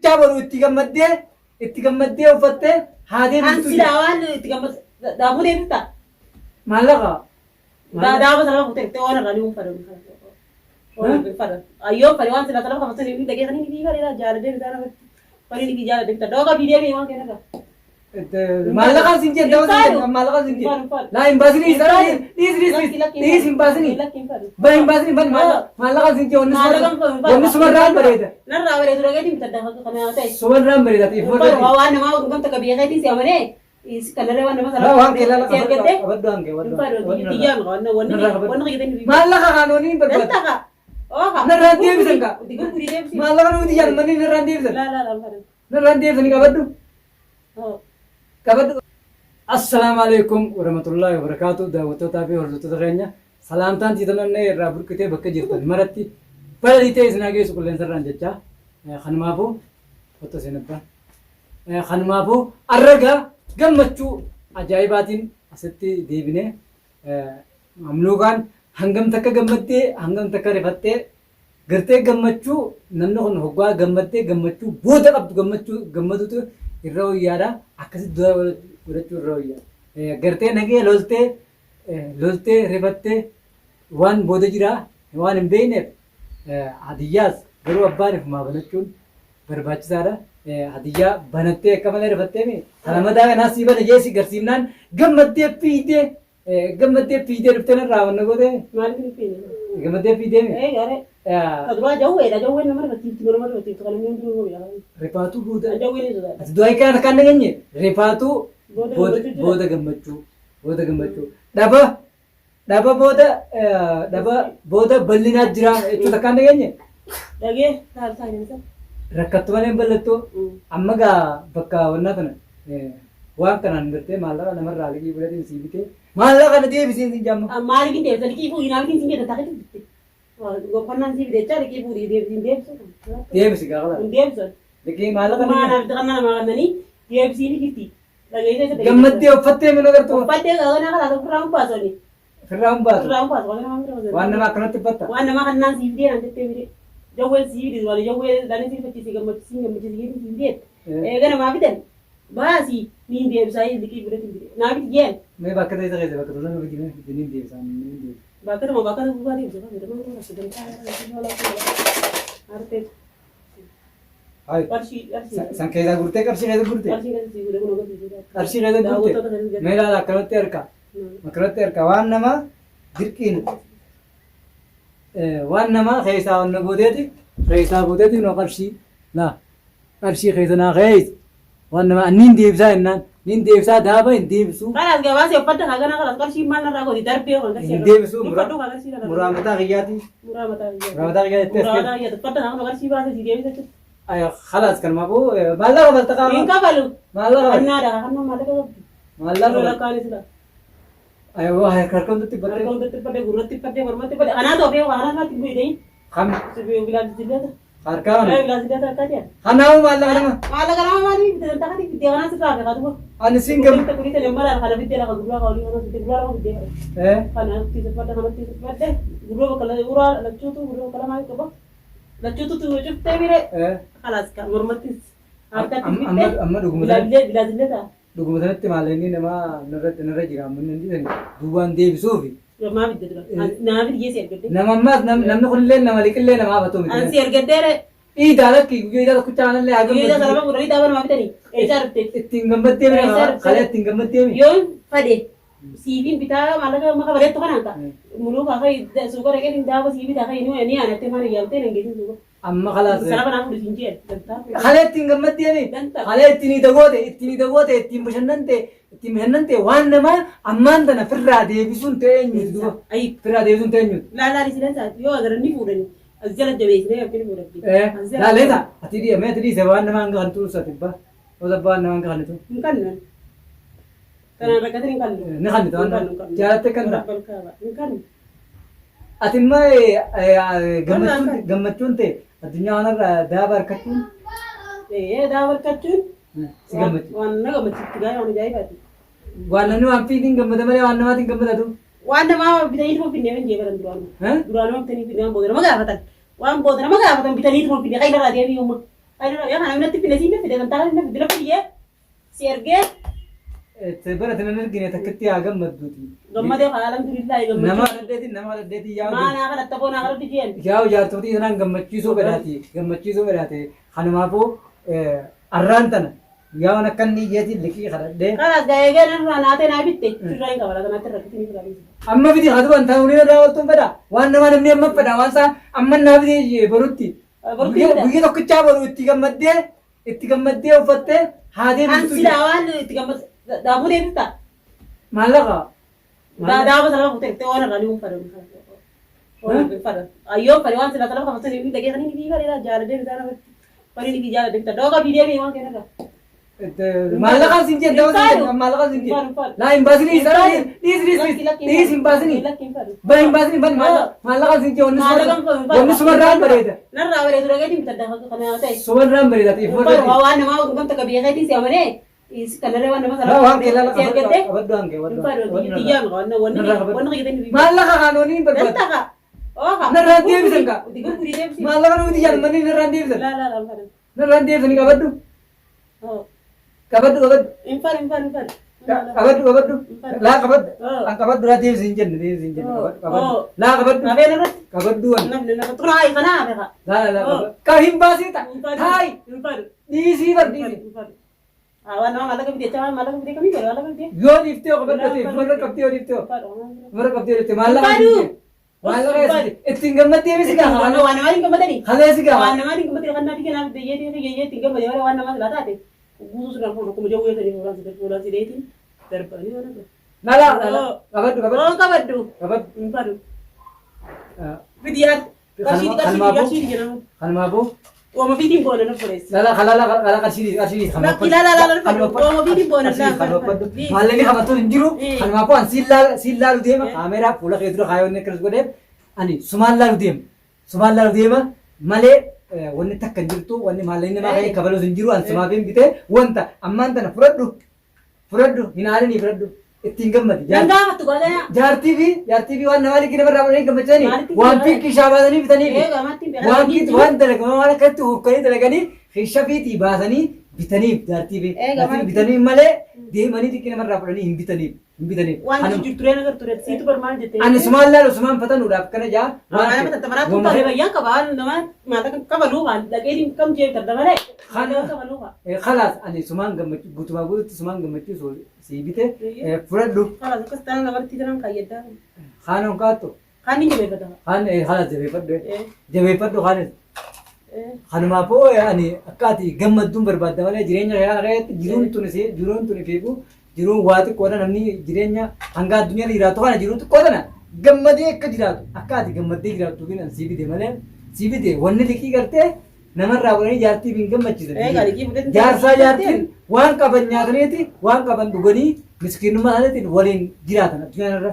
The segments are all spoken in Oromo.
Jechaa boru itti gammaddee itti gammaddee uffattee haa An deebistu. silaa waan itti gammadu daaboo deebifta. Maallaqa. Daaboo sana fuutee dhuftee waan irraa ni uffadha. Ayyoo fari waan silaa sana kafaltu ni dhagee kan inni fi fari jaaladee bitaa namatti. Fari ni fi jaaladee bitaa. Dooka fi deemee waan kenna. Maallaqaan sin jedhe dawaa sin jedhe maallaqaan sin jedhe. Laa hin baasinii dhiis dhiis dhiis dhiis hin baasinii. Ba hin baasinii ban maallaqaan sin jedhe wanni sumarraan bareeda. Narraa bareedu dhageetiin bitadha kana ta'e. Sumarraan bareeda ati Uffatu waan namaa dhugam takka biyya keetiin si amanee kanarree waan nama Laa waan kee laala si argatte. qabadhu waan kee Wanni wanni Maallaqa kaanoonii hin barbaadu. Dantaqa. Narraan deebisan kaa. Gurgurii deebisi. Maallaqa nuti jaalmanni narraan deebisan. Laa laa laa. Narraan deebisanii qabadhu. Qabadhu. Assalaamu alaikum warahmatullahi wabarakaatu daawwattootaa fi hordoftoota keenya salaamtaan tiitanonnee irraa burqitee bakka jirtan maratti balaliitee isin haa geessu qilleensarraan jechaa kanumaafuu otto isin abbaa kanumaafuu arragaa gammachuu ajaa'ibaatiin asitti deebinee mamluukaan hangam takka gammaddee hangam takka rifattee Gartee gammachuu namni kun hoggaa gammaddee gammachuu booda qabdu gammachuu gammadutu irra wayyaadha. Akkasitti dura godhachuu irra wayya. Gartee nagee loltee loltee rifattee waan booda jira waan hin beekneef hadiyyaas garuu abbaan ifumaa banachuun barbaachisaadha. Hadiyyaa banattee akka malee rifattee mi kana mataa kanaa sii bana jee si garsiifnaan gammaddee fiigdee Gammaddee fiigdee dhuftee narraa wanna gootee Maaliif hin fiine? gammaddee fiigdee mi? Ee gaaree. Ka duraa jawweedha. Jawween nama rifachiifti nama rifachiiftu kan namni hundinuu beeka. Rifaatuu booda. Jawween ni sodaata. Ati du'aa kana takkaan dhageenye rifaatuu Booda booda gammachuu jira. booda gammachuu booda gammachuu dhaba dhaba booda dhaba booda bal'inaa jira jechuu takkaan dhageenye Dhagee taal taal isa. rakkattu malee hin bal'attu amma gaa bakka wannaa tana Waan kanaan gartee maallaqa namarraa liqii fudhateen sii bitee maallaqa kana deebisiin siin jaamma. Maaliif hin deebisa liqii fuudhii naaf hin jedha taa'ee bitte. Boqonnaan sii bite jechaa liqii fuudhii deebisiin deebisu. Deebisi gaa kalaas. Hin deebisu. Liqii maallaqa Maa liqii. naaf bitte kan namaa kannanii deebisiin jirti. Dhageessee isa Gammaddee uffattee mana gartuu. Uffattee gaagana kalaas ofirraa hin baasoni. Ofirraa hin baasu. Ofirraa hin baasu waan namaa bira Waan namaa akkanatti uffatta. Waan namaa kannaan siif deeman jettee mire. Jawween siif fide waan jawwee dhaanii siif fachiisee gammachiisiin gammachiisiin siif deette. Eega namaa fidan Baasi niin deebisaa liqii fudhati hin bite. Naa biti jeen. Mee bakka ta'e isa keessa bakka tolaa nama fidi mee niin deebisaa niin deebisa. Bakka tuma bakka tuma gubbaa deebisa bakka tuma bakka tuma Artee. Hayi. Qarshii qarshii. San keessaa gurtee qarshii keessa gurtee. Qarshii keessa sii godhe kun agarsiisa. Qarshii keessa gurtee. Mee ilaala akkanatti harka. Akkanatti harka waan nama dirqiin waan nama keessaa wanna gooteeti keessaa gooteeti noo qarshii laa qarshii keessa naa keessa waan nama niin deebisaa jennaan niin deebisaa daaba hin deebisuu Kalaas gabaasee uffadha kaa ganaa kalaas qarshii maal narraa gooti darbee kan qarshii hin deebisuu muraa Uffadhu kaa qarshii narraa muraa mataa kiyyaati Muraa mataa kiyyaati. muraa mataa kiyyaa jettee as Muraa keessa mataa kiyyaati uffadha kaa qarshii baasee si deebisa jechuudha. Ay, khalaas kanumaafuu maallaqa balta Hin qaama kafalu. maallaqa balta Kannaadha kannaa maallaqa qabdu. maallaqa Yeroo balta lakkaa'anis laa. ay waa harka hundatti Harka battee hundatti uffadhe gurratti uffadhe mormatti uffadhe anaa toofee waa kanaa irratti bu'e ta'in. kam Bilaas harkaa kana Bilaas sillaata akkaati. kanaafuu maallaqa nama Maallaqa nama maaliif bitte dantaa kan bitte kanaa sirraa fi kaatuba. ani siin gam Kunis lemmaadhaan kana bitte lafa gurraa kaawwanii kana bitte gurraa lafa bitte. eh Kanatti uffadhe kanatti uffadhe gurra bakka gurraa lachuutu gurra bakka lamaa qaba. Lachuutu cuftee bire eh kalaas kan mormattis harkatti amma bitte amma dhuguma sana bilaazilee bilaazilee ta'a. Dhuguma sanatti maallaqni namaa narratti narra jira amma inni hin duubaan deebisuufi. Maa fidde dura? Naa fidi jee si ergadde. Nama ammaas namni kunillee nama liqillee namaaf haa ta'u An miti. si ergaddeere. Iidaa lakki guyyaa iidaa tokkicha kanallee haa Guyyaa gammaddu. salama fuudhanii daaba namaa bitanii. Eessaa dhufte? Ittiin gammaddee bira Eessaa dhufte? kalee ittiin gammaddee mi? Yoon fadhe siifiin bitaa maallaqa amma kafalettu kanaan ka. Muluu kaa kai suuqa dhaqee daaba sii bitaa kai ni aanattee maana yaamtee nan geessin suuqa. Amma kalaas. Salama naa fuudhi siin jeen. Dantaa. Kalee ittiin gammaddee mi? Dantaa. Kalee ittiin iida goote ittiin iida goote ittiin bashannante ittiin bashannante waan namaa ammaan tana firraa deebisuun ta'e eenyuti duuba? Ayi. Firraa deebisuun ta'e eenyuti? Laalaa dhiisi dansaa yoo agaran ni fuudhani. As jala jabeessinee yookiin fuudhatti. As jala. Laaleeta ati dhiye mee ati dhiise waan nama hanga kan tuusa tibba. Osa waan nama hanga kan tu. Hin kannan. Kanaan rakkatin hin kannu. Ni kannita waan Hin kannu. jaalatte kan ta'a. Rabbal kaaba. Hin kannu. Ati immoo gammachuun gammachuun ta'e addunyaa kanarraa daaba harkachuun Ee daaba harkachuun si gammachiisa. waan na gammachiisti gaa'ee waan ajaa'ibaati. Waan namni waan fiitiin gammada malee waan namaatiin gammadatu. Waan namaa bitanii tuma finnee kan jeebaran duraanuu. Duraanuu bitanii finnee waan booda nama gaafatan. Waan booda nama gaafatan bitanii tuma finnee kan irraa deebi'u. Yaa kana natti fide siin fide kan taa'an na fide fide si ergee. Bara tana argine takkatti haa gammadduuti. Gammadee haa alhamdulillahi Nama gammachuu. kadhadheetiin nama kadhadheetiin yaa'u. Maa naa kadhatta boo naa kadhatti jeen. Yaa'u jaartotii sanaan gammachiisuu fedhaati. Gammachiisuu fedhaati. Kanumaafuu arraan tana guyyaa waan akka inni iyyeetiin liqii kadhadhee. Kalaas gaa eegee narraa naatee naa bitte sirraa hin qabala kanaatti rakkisanii biraa dhiisa. Amma fidi haa du'an taa'uun irraa ooltuun fedha. Waan namaa namni amma fedha waan isaa amma naa fidi borutti. Borutti fida. Guyyaa tokkichaa boru itti gammaddee itti gammaddee uffattee haa An deebistu. silaa waan itti gammadu daaboo deebifta. Maallaqa. Daaboo sana fuutee waan irraa ni uffatan. Ayyoon fadhe waan silaa sana qabatanii ni dhagee kan inni fi bareeda jaaladee bitaa namatti. Fadhi ni fi jaaladee bitaa. Dooka fi deemee waan kennarra. Maallaqaan siin jedhe dawaa siin jedhe maallaqaan siin jedhe. Laa hin baasinii dhiis dhiis dhiis hin baasinii. Ba hin baasinii ban maallaqaan siin jedhe wanni sumarraan bareeda. Narraa bareedu dhageetiin bitadda kana ta'e. Sumarraan bareeda ta'e Uffata waan namaa gamta qabiyyee keetiin si amanee kanarree waan nama Laa waan kee laala si argatte. qabadhu waan kee qabadhu. Xiyyaama wanni wanni qayyadanii. Maallaqa kaanoonii hin barbaadu. Dantaqa. Narraan deebisan kaa. Gurgurii deebisi. Maallaqa nuti jaalmanni narraan deebisan. Laa laa laa. Narraan deebisanii qabadhu. Qabadhu qabadhu. Infar infar infar. Qabadhu qabadhu. Laa qabadhu. An qabadhu laa deebisi hin jenne deebisi hin jenne qabadhu qabadhu. Laa qabadhu. Qabeen irratti. Qabadhu waan. Namni nama xuraa'ii kanaa beeka. Laa laa laa qabadhu. Qab hin baasii ta'a. Taayi. Infar. Dhiisii bar dhiisii. Infar. Waan nama maallaqa bitee waan maallaqa bitee kamii godhe maallaqa bitee. Yoo dhiiftee yoo qabadhu ta'e fuula qabdee yoo dhiiftee fuula qabdee yoo dhiiftee maallaqa maallaqa ittiin gammaddee misi gaafa. Waan namaa hin gammadanii. Halee si gaafa. Waan namaa hin gammadanii kan naaf kanaaf biyyeetii biyyeetii hin gammadee waan namaa silaa taate guutuu sirraa fuudhu akkuma jawwee sanii fuudhaan si fuudhaan si deetiin darbanii waan akka. Lala lala qabadhu qabadhu. Oo qabadhu. Qabadhu. Hin fadu. Fidiyaat. Qarshii qarshii qarshii jedhama. Kanumaafuu. Ooma fiitiin boona na fureessi. Lala lala lala qarshii qarshii Lakki lala lala ooma fiitiin boona na Maallaqni qabatu hin jiru. Kanumaafuu ani siin laalu deema. Kaameeraa fuula kee dura kaayoonni akkas godheef ani sumaan laalu deema. Sumaan laalu deema malee wanni takka hin jirtu wanni maallaqni namaa ka'ee kabaluus hin jiru ani sumaaf hin bitee wanta ammaan tana fudhadhu fudhadhu hin aalinii fudhadhu ittiin gammadi. Nan gaafattu godhana. Jaartii fi jaartii fi waan namaa liqii namarraa fudhanii gammachanii waan fi kishaa baasanii bitanii fi waan kiitti waan dalagamaa waan akkatti hukkanii dalaganii kisha fiitii baasanii bitaniif jaartii fi jaartii bitanii malee deemanii liqii namarraa fudhanii hin bitaniif hin bitaniif. Waan jirtu turee nagar ture siitu bar maal jettee. Ani sumaan laalu sumaan fatanuudhaaf kana jaa. Waan nama tattafaraatu ta'e bayyaan qaba nama maallaqa kabaluu waan dhaqee kam jee bitadha malee. Kana Kabaluu haa. Kalaas ani sumaan gammachuu guutumaa guututti sumaan gammachuu sii bite fudhadhu. Kalaas akkas taanaan namarratti jiran kaayyaddaa. Kaanoon kaattu. Kaan ni jabeeffata. Kaan kalaas jabeeffadhu. Jabeeffadhu kaanis. Kanumaafuu ani akka ati gammadduun barbaadda malee jireenya kana keessatti jiruun tun jiruun tun fiigu jiruun waa xiqqoodha namni jireenya hanga addunyaa jiraatu kana jiruun xiqqoo tana gammadee akka jiraatu akka ati gammaddee jiraattu bin an sii bite malee sii bite wanni liqii gartee namarraa godhanii jaartiif hin gammachiisan. Jaarsaa jaartiin waan qaban nyaataniiti waan qaban dhuganii miskiinummaa isaaniitiin waliin jiraatan addunyaa irra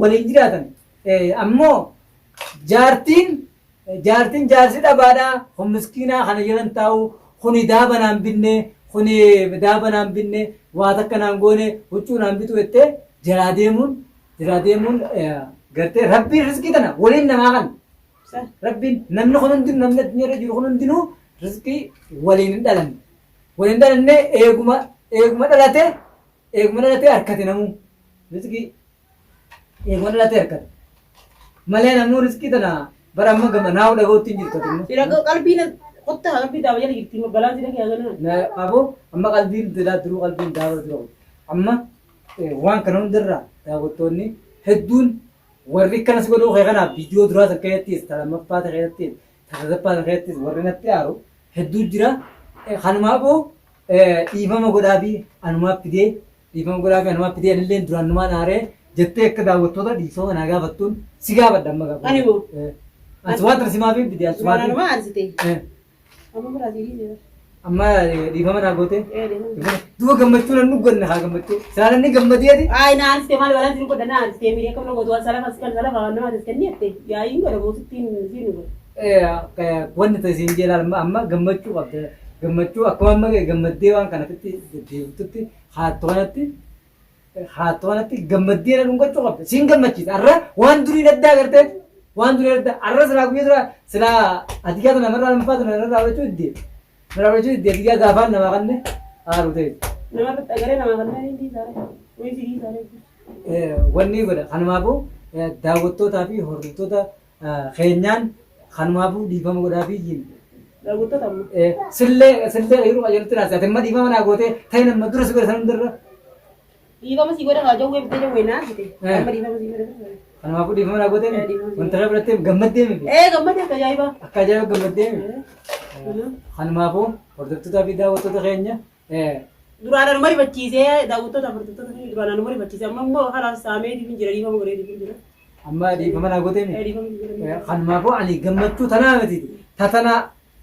waliin jiraatan. Ammoo jaartiin jaartiin jaarsi dhabaadhaa kun miskiinaa kana jiran taa'u kuni daaba naan binne kuni daaba naan binne waa takka naan goone huccuu naan bitu jettee jalaa deemuun jalaa deemuun gartee rabbiin riskii tana waliin namaa kan Rabbiin namni kun hundinuu namni addunyaa irra jiru kun hundinuu rizqii waliin hin dhalanne. Waliin dhalanne eeguma eeguma dhalate eeguma dhalate harkate namuu rizqii eeguma dhalate harkate. Malee namuu rizqii tana bara amma gama naa'u dhaga'utti hin jirtu ati immoo. Qalbiin qottaa qalbii daaba jala jirti balaan si dhagee haganaa. Na aboo amma qalbiin dilaa duruu qalbiin daaba dura amma waan kana hundarraa daawwattoonni hedduun Warri akkanas godhuu kee kanaaf viidiyoo duraa san keessattis ta lammaffaa ta keessattis ta sadaffaa san keessattis warri natti aaru hedduu jira. Kanumaafuu dhiifama godhaafi anumaaf fidee dhiifama godhaafi anumaaf fidee anillee duraan numaan aaree jettee akka daawwattoota dhiifama naa gaafattuun si gaafadha amma gaafa. Ani moo? Ansi waan tana simaaf hin fide ansi Duraan maaf. anumaa aarsite. Amma biraa sii dhiisee. Amma dhiifama naa gootee. Duba gammachuu nan dhugganne haa gammachuu. Saan inni gammadeeti. Ay na aarsite maal balaan siin godha na aarsite miidhee akkam na gootu waan salafa kan salafa waan nama aarsite ni jette yaa'iin godha moosittiin siin godha. Wanni ta'e siin jee laal amma gammachuu qabda. Gammachuu akkuma amma gammaddee waan kanatti deddeebitutti haattu kanatti haattu kanatti gammaddee na dhungachuu qabda. Siin gammachiisa. Har'a waan duriin addaa agartee. Waan dura erga arra silaa guyyaa dura silaa hadiyyaa tana namarraa lammaffaa tana narraa fudhachuu didde. Narraa fudhachuu didde hadiyyaa gaafaan namaa kanne aaru ta'e. Namarratti agaree namaa kanneen hin dhiisaare. Wayii si dhiisaare. Wanni godha kanumaafuu daawwattootaa fi hordoftoota keenyaan kanumaafuu dhiifama godhaa fi jiin. Daawwattoota amma. Sillee sillee yeroo qajeeltti naasii ati amma dhiifama naa gootee ta'e nama dura si godhe san hundarra. Dhiifama si godha haa jawwee bitee jawwee naa bite. Amma dhiifama si godha. Kanaafuu dhiifama naa gootee Eh, dhiifama si wanta kana biratti gammaddee miti. Ee gammadee akka ajaa'ibaa. Akka ajaa'iba gammaddee miti. Kanumaafuu hordoftootaa fi daawwattoota keenya Duraan anuma rifachiisee daawwattoota hordoftoota keenya duraan anuma rifachiisee amma immoo karaa saameetiif hin jira dhiifama godheetiif hin jira. Amma dhiifama naa gootee Ee miti. dhiifama si godha. Kanumaafuu ani gammachuu tanaa miti. Tatanaa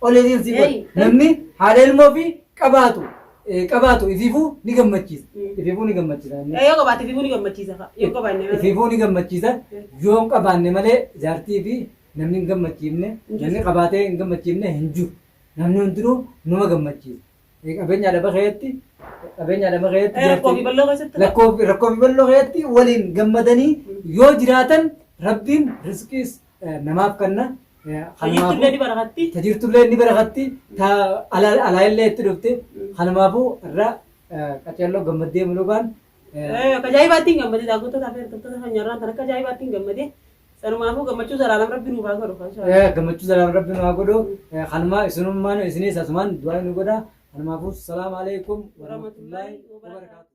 oleetiin si godhe. Hey. Namni haadha ilmoo fi qabaatu qabaatu ifiifuu ni gammachiisa. Ifiifuu ni gammachiisa. namni. Ee yoo qabaate fiiguu ni gammachiisa fa'a. Yoo qabaanne malee. Ifiifuu ni gammachiisa. Yoo hin qabaanne malee jaartii fi namni hin gammachiifne namni qabaatee hin gammachiifne hin jiru. Namni hundinuu numa gammachiisa. Qabeenya dhaba keetti qabeenya dhaba keetti Ee rakkoo fi bal'oo keessatti. rakkoo fi rakkoo fi bal'oo keetti waliin gammadanii yoo jiraatan Rabbiin rizqiis namaaf kenna. Tajirtullee ni barakatti. Tajirtullee ni barakatti. Ta alaa illee itti dhufte. Kanumaafuu irra qaceelloo gammaddee mulugaan. Akka ajaa'ibaatti hin gammade daawwattoota fi hordoftoota keenya irraan tan akka ajaa'ibaatti hin gammade. Sanumaafuu gammachuu zalaalam rabbi nuuf haa godhu. Gammachuu zalaalam rabbi nu haa godhu. Kanuma isinummaan isinis asumaan du'aa nu godha. Kanumaafuu salaamu alaikum warahmatullaahi wabarakaatu.